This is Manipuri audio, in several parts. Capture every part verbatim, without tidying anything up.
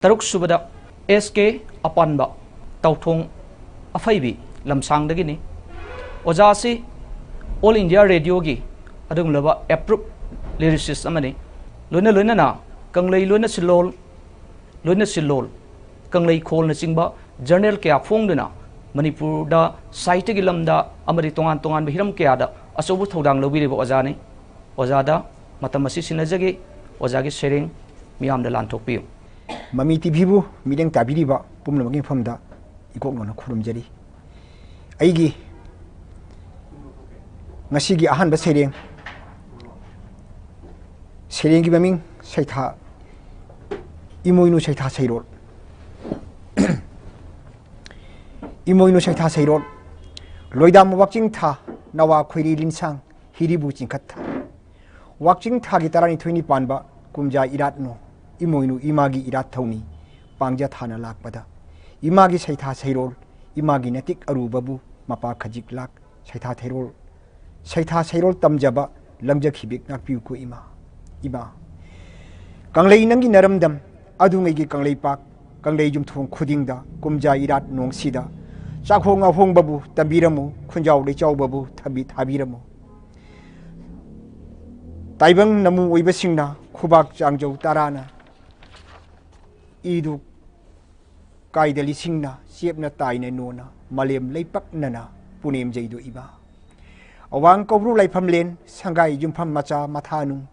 ꯇꯔꯨꯛ ꯁꯨꯕꯗ ꯑꯦꯁ ꯀꯦ ꯑꯄꯥꯟꯕ, ꯇꯥꯎꯊꯣꯡ ꯑꯐꯩꯕꯤ ꯂꯝꯁꯥꯡꯗꯒꯤꯅꯤ꯫ ꯑꯣꯖꯥꯁꯤ ꯑꯣꯜ ꯏꯟꯗꯤꯌꯥ ꯔꯦꯗꯤꯑꯣꯒꯤ ꯑꯗꯨꯒꯨꯝꯂꯕ ꯑꯦꯄ꯭ꯔꯨꯞ ꯂꯤꯔꯤꯁꯤꯁ ꯑꯃꯅꯤ꯫ ꯂꯣꯏꯅ ꯂꯣꯏꯅꯅ ꯀꯪꯂꯩ ꯂꯣꯏꯅ ꯁꯤꯜꯂꯣꯜ, ꯂꯣꯏꯅ ꯁꯤꯜꯂꯣꯜ, ꯀꯪꯂꯩ ꯈꯣꯜꯅꯆꯤꯡꯕ ꯖꯔꯅꯦꯜ ꯀꯌꯥ ꯐꯣꯡꯗꯨꯅ ꯃꯅꯤꯄꯨꯔꯗ ꯁꯥꯍꯤꯇ꯭ꯌꯒꯤ ꯂꯝꯗ ꯑꯃꯗꯤ ꯇꯣꯉꯥꯟ ꯇꯣꯉꯥꯟꯕ ꯍꯤꯔꯝ ꯀꯌꯥꯗ ꯑꯆꯧꯕ ꯊꯧꯗꯥꯡ ꯂꯧꯕꯤꯔꯤꯕ ꯑꯣꯖꯥꯅꯤ꯫ ꯑꯣꯖꯥꯗ ꯃꯇꯝ ꯑꯁꯤ ꯁꯤꯟꯅꯖꯒꯦ꯫ ꯑꯣꯖꯥꯒꯤ ꯁꯩꯔꯦꯡ ꯃꯤꯌꯥꯝꯗ ꯂꯥꯟꯊꯣꯛꯄꯤꯌꯨ꯫ ꯃꯃꯤ ꯇꯤꯚꯤꯕꯨ ꯃꯤꯠꯌꯦꯡ ꯇꯥꯕꯤꯔꯤꯕ ꯄꯨꯝꯅꯃꯛꯀꯤ ꯃꯐꯝꯗ ꯏꯀꯣꯛꯅꯅ ꯈꯨꯔꯨꯝꯖꯔꯤ꯫ ꯑꯩꯒꯤ ꯉꯁꯤꯒꯤ ꯑꯍꯥꯟꯕ ꯁꯩꯔꯦꯡ, ꯁꯩꯔꯦꯡꯒꯤ ꯃꯃꯤꯡ ꯁꯩꯊꯥ, ꯏꯃꯣꯏꯅꯨ ꯁꯩꯊꯥ ꯁꯩꯔꯣꯜ꯫ ꯏꯃꯣꯏꯅꯨ ꯁꯩꯊꯥ ꯁꯩꯔꯣꯜ꯫ ꯂꯣꯏꯗꯥꯝ ꯋꯥꯛꯆꯤꯡ ꯊꯥ, ꯅꯋꯥ ꯈꯣꯏꯔꯤ ꯂꯤꯟꯁꯥꯡ, ꯍꯤꯔꯤꯕꯨ ꯆꯤꯡꯈꯠ ꯊꯥ꯫ ꯋꯥꯛꯆꯤꯡ ꯊꯥꯒꯤ ꯇꯔꯥꯅꯤꯊꯣꯏꯅꯤ ꯄꯥꯟꯕ ꯀꯨꯝꯖꯥ ꯏꯔꯥꯠꯅꯣ, ꯏꯃꯣꯏꯅꯨ ꯏꯃꯥꯒꯤ ꯏꯔꯥꯠ ꯊꯧꯅꯤ꯫ ꯄꯥꯡꯖ ꯊꯥꯅ ꯂꯥꯛꯄꯗ ꯏꯃꯥꯒꯤ ꯁꯩꯊꯥ ꯁꯩꯔꯣꯜ, ꯏꯃꯥꯒꯤ ꯅꯇꯤꯛ ꯑꯔꯨꯕꯕꯨ ꯃꯄꯥ ꯈꯖꯤꯛ ꯂꯥꯛ꯫ ꯁꯩꯊꯥ ꯊꯩꯔꯣꯜ, ꯁꯩꯊꯥ ꯁꯩꯔꯣꯜ ꯇꯝꯖꯕ ꯂꯪꯖꯈꯤꯕꯤ ꯉꯥꯛꯄꯤꯌꯨꯀꯣ ꯏꯃꯥ, ꯏꯃꯥ꯫ ꯀꯪꯂꯩ ꯅꯪꯒꯤ ꯅꯔꯝꯗꯝ ꯑꯗꯨꯉꯩꯒꯤ ꯀꯪꯂꯩꯄꯥꯛ, ꯀꯪꯂꯩ ꯌꯨꯝꯊꯣꯡ ꯈꯨꯗꯤꯡꯗ ꯀꯨꯝꯖꯥ ꯏꯔꯥꯠ ꯅꯣꯡꯁꯤꯗ ꯆꯥꯛꯍꯣꯡ ꯑꯍꯣꯡꯕꯕꯨ ꯇꯝꯕꯤꯔꯝꯃꯨ, ꯈꯨꯟꯖꯥꯎ ꯂꯩꯆꯥꯎꯕꯕꯨ ꯊꯝꯕꯤ ꯊꯥꯕꯤꯔꯝꯃꯨ꯫ ꯇꯥꯏꯕꯪ ꯅꯃꯨ ꯑꯣꯏꯕꯁꯤꯡꯅ ꯈꯨꯕꯥꯛ ꯆꯥꯡꯖꯧ ꯇꯔꯥꯅ ꯏꯗꯨ ꯀꯥꯏꯗ ꯂꯤꯁꯤꯡꯅ ꯆꯦꯞꯅ ꯇꯥꯏꯅ ꯅꯣꯟꯅ ꯃꯥꯂꯦꯝ ꯂꯩꯄꯛꯅꯅ ꯄꯨꯅꯦꯝꯖꯩꯗꯣ ꯏꯃꯥ꯫ ꯑꯋꯥꯡ ꯀꯧꯕ꯭ꯔꯨ ꯂꯥꯏꯐꯝꯂꯦꯟ ꯁꯪꯒꯥꯏ ꯌꯨꯝꯐꯝ ꯃꯆꯥ ꯃꯊꯥꯅꯨꯡ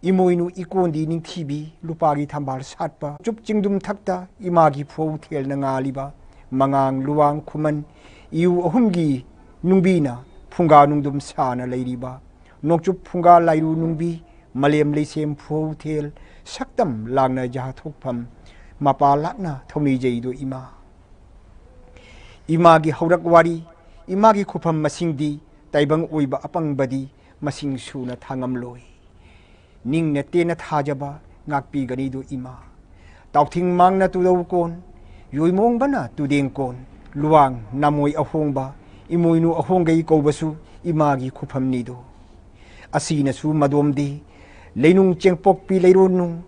ꯏꯃꯣꯏꯅꯨ ꯏꯀꯣꯟꯗꯤ ꯅꯤꯡꯊꯤꯕꯤ ꯂꯨꯄꯥꯒꯤ ꯊꯝꯕꯥꯜ ꯁꯥꯠꯄ ꯆꯨꯞ ꯆꯤꯡꯗꯨꯝ ꯊꯛꯇ ꯏꯃꯥꯒꯤ ꯐꯧ ꯊꯦꯜꯅ ꯉꯥꯜꯂꯤꯕ ꯃꯉꯥꯡ ꯂꯨꯋꯥꯡ ꯈꯨꯃꯟ ꯏꯌꯨ ꯑꯍꯨꯝꯒꯤ ꯅꯨꯡꯕꯤꯅ ꯐꯨꯡꯒꯥ ꯅꯨꯡꯗꯨꯝ ꯁꯥꯅ ꯂꯩꯔꯤꯕ ꯅꯣꯡꯆꯨꯞ ꯐꯨꯡꯒꯥ ꯂꯥꯏꯔꯨ ꯅꯨꯡꯕꯤ ꯃꯥꯂꯦꯝ ꯂꯩꯁꯦꯝ ꯐꯧ ꯊꯦꯜ ꯁꯛꯇꯝ ꯂꯥꯡꯅ ꯌꯥꯊꯣꯛꯐꯝ ꯃꯄꯥ ꯂꯥꯛꯅ ꯊꯧꯅꯤꯖꯩꯗꯣ ꯏꯃꯥ꯫ ꯏꯃꯥꯒꯤ ꯍꯧꯔꯛ ꯋꯥꯔꯤ, ꯏꯃꯥꯒꯤ ꯈꯨꯐꯝ ꯃꯁꯤꯡꯗꯤ ꯇꯥꯏꯕꯪ ꯑꯣꯏꯕ ꯑꯄꯪꯕꯗꯤ ꯃꯁꯤꯡ ꯁꯨꯅ ꯊꯥꯉꯝꯂꯣꯏ꯫ ꯅꯤꯡꯅ ꯇꯦꯟꯅ ꯊꯥꯖꯕ ꯉꯥꯛꯄꯤꯒꯅꯤꯗꯣ ꯏꯃꯥ꯫ ꯇꯥꯎꯊꯤꯡ ꯃꯥꯡꯅ ꯇꯨꯗꯧ ꯀꯣꯟ, ꯌꯣꯏꯃꯣꯡꯕꯅ ꯇꯨꯗꯦꯡ ꯀꯣꯟ, ꯂꯨꯋꯥꯡ ꯅꯥꯃꯣꯏ ꯑꯍꯣꯡꯕ, ꯏꯃꯣꯏꯅꯨ ꯑꯍꯣꯡꯒꯩ ꯀꯧꯕꯁꯨ ꯏꯃꯥꯒꯤ ꯈꯨꯐꯝꯅꯤꯗꯣ꯫ ꯑꯁꯤꯅꯁꯨ ꯃꯗꯣꯝꯗꯤ ꯂꯩꯅꯨꯡ ꯆꯦꯡꯄꯣꯛꯄꯤ ꯂꯩꯔꯣꯟꯅꯨꯡ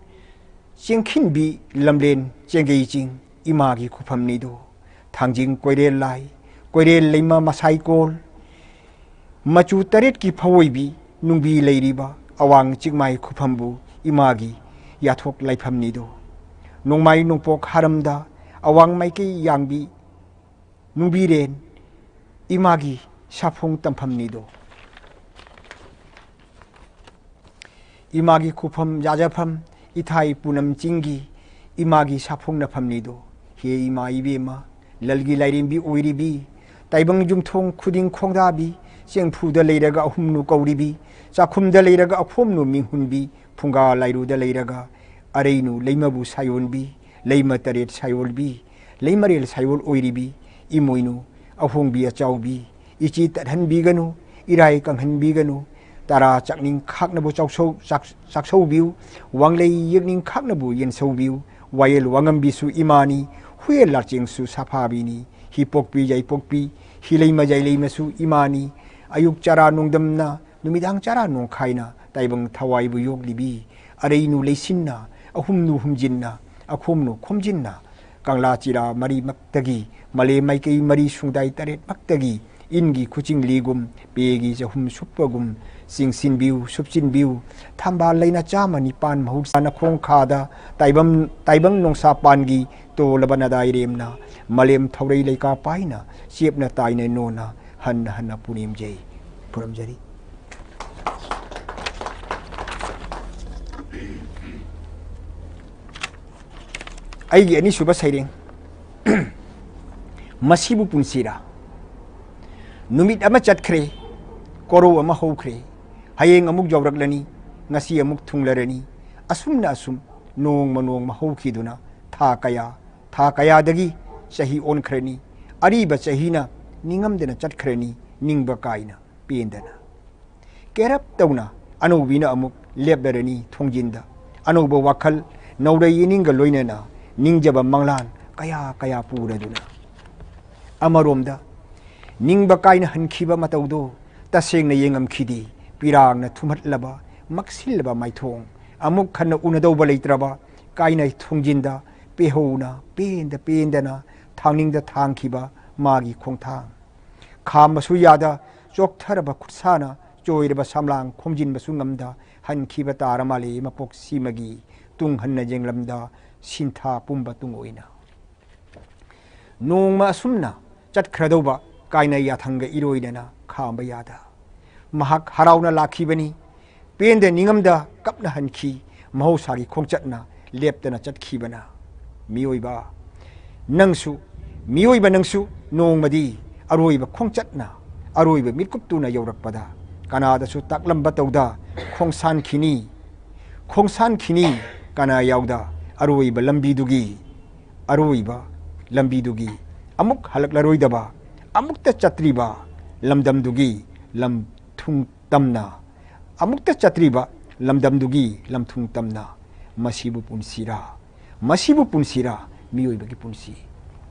ꯆꯦꯡꯈꯤꯟꯕꯤ ꯂꯝꯂꯦꯟ ꯆꯦꯡꯒꯩ ꯆꯤꯡ ꯏꯃꯥꯒꯤ ꯈꯨꯐꯝꯅꯤꯗꯣ꯫ ꯊꯥꯡꯖꯤꯡ ꯀꯣꯏꯔꯦꯜ ꯂꯥꯏ, ꯀꯣꯏꯔꯦꯜ ꯂꯩꯃ ꯃꯁꯥꯏꯀꯣꯜ, ꯃꯆꯨ ꯇꯔꯦꯠꯀꯤ ꯐꯑꯣꯏꯕꯤ ꯅꯨꯡꯕꯤ ꯂꯩꯔꯤꯕ ꯑꯋꯥꯡ ꯆꯤꯡꯃꯥꯏ ꯈꯨꯐꯝꯕꯨ ꯏꯃꯥꯒꯤ ꯌꯥꯊꯣꯛ ꯂꯥꯏꯐꯝꯅꯤꯗꯣ꯫ ꯅꯣꯡꯃꯥꯏ ꯅꯣꯡꯄꯣꯛ ꯍꯥꯔꯝꯗ ꯑꯋꯥꯡ ꯃꯥꯏꯀꯩ ꯌꯥꯡꯕꯤ ꯅꯨꯡꯕꯤꯔꯦꯟ ꯏꯃꯥꯒꯤ ꯁꯥꯐꯣꯡ ꯇꯝꯐꯝꯅꯤꯗꯣ꯫ ꯏꯃꯥꯒꯤ ꯈꯨꯐꯝ ꯌꯥꯖꯐꯝ ꯏꯊꯥꯏ ꯄꯨꯅꯝ ꯆꯤꯡꯒꯤ ꯏꯃꯥꯒꯤ ꯁꯥꯐꯣꯡꯅꯐꯝꯅꯤꯗꯣ꯫ ꯍꯦ ꯏꯃꯥ ꯏꯕꯦꯝꯃ, ꯂꯜꯒꯤ ꯂꯥꯏꯔꯦꯝꯕꯤ ꯑꯣꯏꯔꯤꯕꯤ, ꯇꯥꯏꯕꯪ ꯌꯨꯝꯊꯣꯡ ꯈꯨꯗꯤꯡ ꯈꯣꯡꯗꯥꯕꯤ, ꯆꯦꯡꯐꯨꯗ ꯂꯩꯔꯒ ꯑꯍꯨꯝꯅꯨ ꯀꯧꯔꯤꯕꯤ, ꯆꯥꯛꯈꯨꯝꯗ ꯂꯩꯔꯒ ꯑꯈꯣꯝꯅꯨ ꯃꯤꯡꯍꯨꯟꯕꯤ, ꯐꯨꯡꯒꯥ ꯂꯥꯏꯔꯨꯗ ꯂꯩꯔꯒ ꯑꯔꯩꯅꯨ ꯂꯩꯃꯕꯨ ꯁꯥꯌꯣꯟꯕꯤ, ꯂꯩꯃ ꯇꯔꯦꯠ ꯁꯥꯌꯣꯜꯕꯤ, ꯂꯩꯃꯔꯦꯜ ꯁꯥꯌꯣꯜ ꯑꯣꯏꯔꯤꯕꯤ, ꯏꯃꯣꯏꯅꯨ ꯑꯍꯣꯡꯕꯤ ꯑꯆꯥꯎꯕꯤ, ꯏꯆꯤ ꯇꯠꯍꯟꯕꯤꯒꯅꯨ, ꯏꯔꯥꯏ ꯀꯪꯍꯟꯕꯤꯒꯅꯨ, ꯇꯔꯥ ꯆꯥꯛꯅꯤꯡ ꯈꯥꯛꯅꯕꯨ ꯆꯥꯛꯁꯧ-, ꯆꯥꯛ-, ꯆꯥꯛꯁꯧꯕꯤꯌꯨ, ꯋꯥꯡꯂꯩ ꯌꯦꯛꯅꯤꯡ ꯈꯥꯛꯅꯕꯨ ꯌꯦꯟꯁꯧꯕꯤꯌꯨ, ꯋꯥꯌꯦꯜ ꯋꯥꯉꯝꯕꯤꯁꯨ ꯏꯃꯥꯅꯤ, ꯍꯨꯌꯦꯜ ꯂꯥꯔꯆꯦꯡꯁꯨ ꯁꯥꯐꯥꯕꯤꯅꯤ, ꯍꯤꯄꯣꯛꯄꯤ ꯌꯥꯏꯄꯣꯛꯄꯤ, ꯍꯤꯂꯩꯃ ꯌꯥꯏꯂꯩꯃꯁꯨ ꯏꯃꯥꯅꯤ, ꯑꯌꯨꯛ ꯆꯔꯥ ꯅꯣꯡꯗꯝꯅ, ꯅꯨꯃꯤꯗꯥꯡ ꯆꯔꯥ ꯅꯣꯡꯈꯥꯏꯅ, ꯇꯥꯏꯕꯪ ꯊꯋꯥꯏꯕꯨ ꯌꯣꯛꯂꯤꯕꯤ, ꯑꯔꯩꯅꯨ ꯂꯩꯁꯤꯟꯅ, ꯑꯍꯨꯝꯅꯨ ꯍꯨꯝꯖꯤꯟꯅ, ꯑꯈꯣꯝꯅꯨ ꯈꯣꯝꯖꯤꯟꯅ, ꯀꯪꯂꯥ ꯆꯤꯔꯥ ꯃꯔꯤꯃꯛꯇꯒꯤ, ꯃꯥꯂꯦꯝ ꯃꯥꯏꯀꯩ ꯃꯔꯤ ꯁꯨꯡꯗꯥꯏ ꯇꯔꯦꯠꯃꯛꯇꯒꯤ, ꯏꯟꯒꯤ ꯈꯨꯆꯤꯡꯂꯤꯒꯨꯝ, ꯄꯦꯒꯤ ꯆꯍꯨꯝ ꯁꯨꯞꯄꯒꯨꯝ, ꯆꯤꯡꯁꯤꯟꯕꯤꯌꯨ, ꯁꯨꯞꯆꯤꯟꯕꯤꯌꯨ, ꯊꯝꯕꯥꯜ ꯂꯩꯅ ꯆꯥꯝꯃ ꯅꯤꯄꯥꯟ ꯃꯍꯧꯁꯥꯅ ꯈꯣꯡꯈꯥꯗ, ꯇꯥꯏꯕꯪ, ꯇꯥꯏꯕꯪ ꯅꯣꯡꯁꯥ ꯄꯥꯟꯒꯤ ꯇꯣꯜꯂꯕ ꯅꯗꯥꯏꯔꯦꯝꯅ, ꯃꯥꯂꯦꯝ ꯊꯧꯔꯩ ꯂꯩꯀꯥ ꯄꯥꯏꯅ, ꯆꯦꯞꯅ ꯇꯥꯏꯅ ꯅꯣꯟꯅ, ꯍꯟꯅ ꯍꯟꯅ ꯄꯨꯅꯦꯝꯖꯩ꯫ ꯈꯨꯔꯨꯝꯖꯔꯤ꯫ ꯑꯩꯒꯤ ꯑꯅꯤꯁꯨꯕ ꯁꯩꯔꯦꯡ꯫ ꯃꯁꯤꯕꯨ ꯄꯨꯟꯁꯤꯔꯥ? ꯅꯨꯃꯤꯠ ꯑꯃ ꯆꯠꯈ꯭ꯔꯦ, ꯀꯣꯔꯧ ꯑꯃ ꯍꯧꯈ꯭ꯔꯦ, ꯍꯌꯦꯡ ꯑꯃꯨꯛ ꯌꯧꯔꯛꯂꯅꯤ, ꯉꯁꯤ ꯑꯃꯨꯛ ꯊꯨꯡꯂꯔꯅꯤ, ꯑꯁꯨꯝꯅ ꯑꯁꯨꯝ ꯅꯣꯡꯃ ꯅꯣꯡꯃ ꯍꯧꯈꯤꯗꯨꯅ ꯊꯥ ꯀꯌꯥ, ꯊꯥ ꯀꯌꯥꯗꯒꯤ ꯆꯍꯤ ꯑꯣꯟꯈ꯭ꯔꯅꯤ, ꯑꯔꯤꯕ ꯆꯍꯤꯅ ꯅꯤꯡꯉꯝꯗꯅ ꯆꯠꯈ꯭ꯔꯅꯤ, ꯅꯤꯡꯕ ꯀꯥꯏꯅ꯫ ꯄꯦꯟꯗꯅ꯫ ꯀꯦꯔꯞ ꯇꯧꯅ ꯑꯅꯧꯕꯤꯅ ꯑꯃꯨꯛ ꯂꯦꯞꯂꯔꯅꯤ ꯊꯣꯡꯖꯤꯟꯗ꯫ ꯑꯅꯧꯕ ꯋꯥꯈꯜ ꯅꯧꯔꯩ ꯏꯅꯤꯡꯒ ꯂꯣꯏꯅꯅ ꯅꯤꯡꯖꯕ ꯃꯪꯂꯥꯟ ꯀꯌꯥ ꯀꯌꯥ ꯄꯨꯔꯗꯨꯅ꯫ ꯑꯃꯔꯣꯝꯗ ꯅꯤꯡꯕ ꯀꯥꯏꯅ ꯍꯟꯈꯤꯕ ꯃꯇꯧꯗꯣ ꯇꯁꯦꯡꯅ ꯌꯦꯡꯉꯝꯈꯤꯗꯦ꯫ ꯄꯤꯔꯥꯡꯅ ꯊꯨꯝꯍꯠꯂꯕ, ꯃꯛꯁꯤꯜꯂꯕ ꯃꯥꯏꯊꯣꯡ, ꯑꯃꯨꯛ ꯍꯟꯅ ꯎꯅꯗꯧꯕ ꯂꯩꯇ꯭ꯔꯕ, ꯀꯥꯏꯅꯩ ꯊꯣꯡꯖꯤꯟꯗ ꯄꯦꯍꯧꯅ ꯄꯦꯟꯗ ꯄꯦꯟꯗꯅ ꯊꯥꯡꯅꯤꯡꯗ ꯊꯥꯡꯈꯤꯕ ꯃꯥꯒꯤ ꯈꯣꯡꯊꯥꯡ꯫ ꯈꯥꯝꯕꯁꯨ ꯌꯥꯗ ꯆꯣꯛꯊꯔꯕ ꯈꯨꯠꯁꯥꯅ ꯆꯣꯏꯔꯕ ꯁꯝꯂꯥꯡ ꯈꯣꯝꯖꯤꯟꯕꯁꯨ ꯉꯝꯗ ꯍꯟꯈꯤꯕ ꯇꯥꯔ ꯃꯥꯜꯂꯦ ꯃꯄꯣꯛ ꯁꯤꯃꯒꯤ ꯇꯨꯡ ꯍꯟꯅ ꯌꯦꯡꯂꯝꯗ ꯁꯤꯟꯊꯥ ꯄꯨꯝꯕ ꯇꯨꯡ ꯑꯣꯏꯅ꯫ ꯅꯣꯡꯃ ꯑꯁꯨꯝꯅ ꯆꯠꯈ꯭ꯔꯗꯧꯕ ꯀꯥꯏꯅ ꯌꯥꯊꯪꯒ ꯏꯔꯣꯏꯅꯅ ꯈꯥꯝꯕ ꯌꯥꯗ ꯃꯍꯥꯛ ꯍꯔꯥꯎꯅ ꯂꯥꯛꯈꯤꯕꯅꯤ꯫ ꯄꯦꯟꯗ ꯅꯤꯡꯉꯝꯗ ꯀꯞꯅ ꯍꯟꯈꯤ꯫ ꯃꯍꯧꯁꯥꯒꯤ ꯈꯣꯡꯆꯠꯅ ꯂꯦꯞꯇꯅ ꯆꯠꯈꯤꯕꯅ꯫ ꯃꯤꯑꯣꯏꯕ ꯅꯪꯁꯨ, ꯃꯤꯑꯣꯏꯕ ꯅꯪꯁꯨ ꯅꯣꯡꯃꯗꯤ ꯑꯔꯣꯏꯕ ꯈꯣꯡꯆꯠꯅ ꯑꯔꯣꯏꯕ ꯃꯤꯠꯀꯨꯞꯇꯨꯅ ꯌꯧꯔꯛꯄꯗ ꯀꯅꯥꯗꯁꯨ ꯇꯥꯛꯂꯝꯕ ꯇꯧꯗ ꯈꯣꯡꯁꯥꯟꯈꯤꯅꯤ꯫ ꯈꯣꯡꯁꯥꯟꯈꯤꯅꯤ ꯀꯅꯥ ꯌꯥꯎꯗ ꯑꯔꯣꯏꯕ ꯂꯝꯕꯤꯗꯨꯒꯤ, ꯑꯔꯣꯏꯕ ꯂꯝꯕꯤꯗꯨꯒꯤ ꯑꯃꯨꯛ ꯍꯜꯂꯛꯂꯔꯣꯏꯗꯕ ꯑꯃꯨꯛꯇ ꯆꯠꯇ꯭ꯔꯤꯕ ꯂꯝꯗꯝꯗꯨꯒꯤ ꯂꯝꯊꯨꯡ ꯇꯝꯅ, ꯑꯃꯨꯛꯇ ꯆꯠꯇ꯭ꯔꯤꯕ ꯂꯝꯗꯝꯗꯨꯒꯤ ꯂꯝꯊꯨꯡ ꯇꯝꯅ꯫ ꯃꯁꯤꯕꯨ ꯄꯨꯟꯁꯤꯔꯥ? ꯃꯁꯤꯕꯨ ꯄꯨꯟꯁꯤꯔꯥ? ꯃꯤꯑꯣꯏꯕꯒꯤ ꯄꯨꯟꯁꯤ꯫